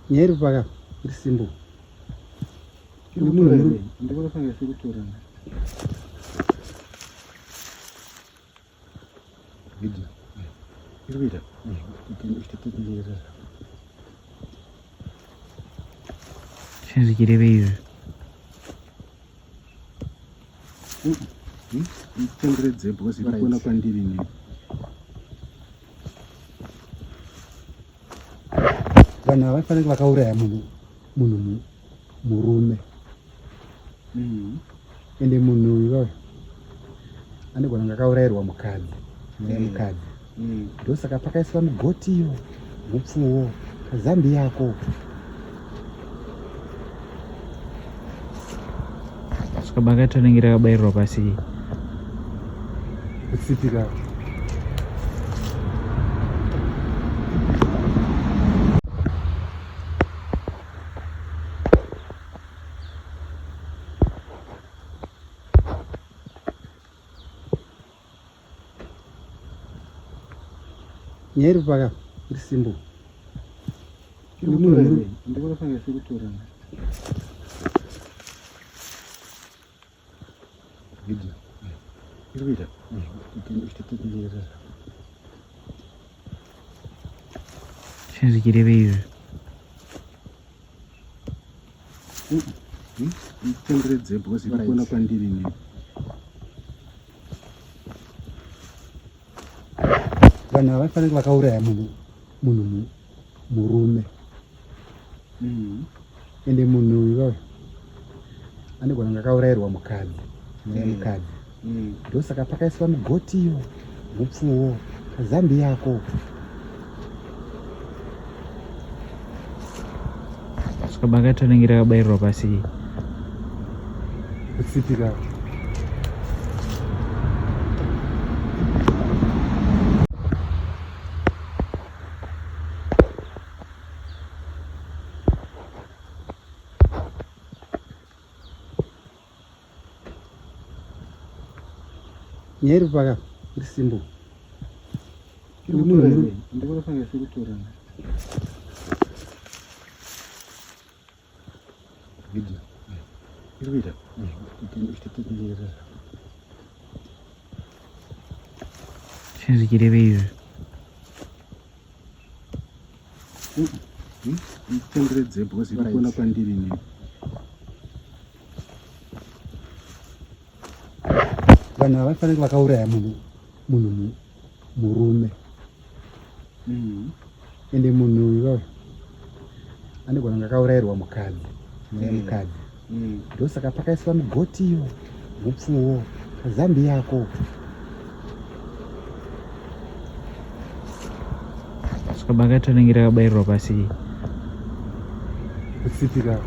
Nyaya iri paka iri simple. Ndikutofanira sekutora video. Iri kuita. Chinhu zvichireve izvi. Itenderedze because iri kuona kwandiri ini. Vanhu ava vanofanira vakauraya munhu munhu murume. Ende munhu uyu anogona kunge akaurayirwa mukadzi, mweya mukadzi. Ndosaka pakaiswa mugotiyo, mupfuwo, kazambi yako. Saka bakatwa rinenge rakabayirirwa pasi. Kutsipika. Nyaya iri paka iri simple. Ndikutofanira sekutora video. Iri kuita. Chinhu zvichireve izvi. Itenderedze because iri kuona kwandiri ini. Vanhu ava vanofanira vakauraya munhu munhu murume. Ende munhu uyu anogona kunge akaurayirwa mukadzi, mweya mukadzi. Ndosaka pakaiswa mugotiyo, mupfuwo, kazambi yako. Saka bakatwa rinenge rakabayirirwa pasi. Kutsipika. Nyaya iri paka iri simple. Ndikutofanira sekutora video. Iri kuita. Chinhu zvichireve izvi. Itenderedze because iri kuona kwandiri ini. Vanhu ava vanofanira vakauraya munhu munhu murume. Ende munhu uyu anogona kunge akaurayirwa mukadzi, mweya mukadzi. Ndosaka pakaiswa mugotiyo, mupfuwo, kazambi yako. Saka bakatwa rinenge rakabayirirwa pasi. Kutsipika.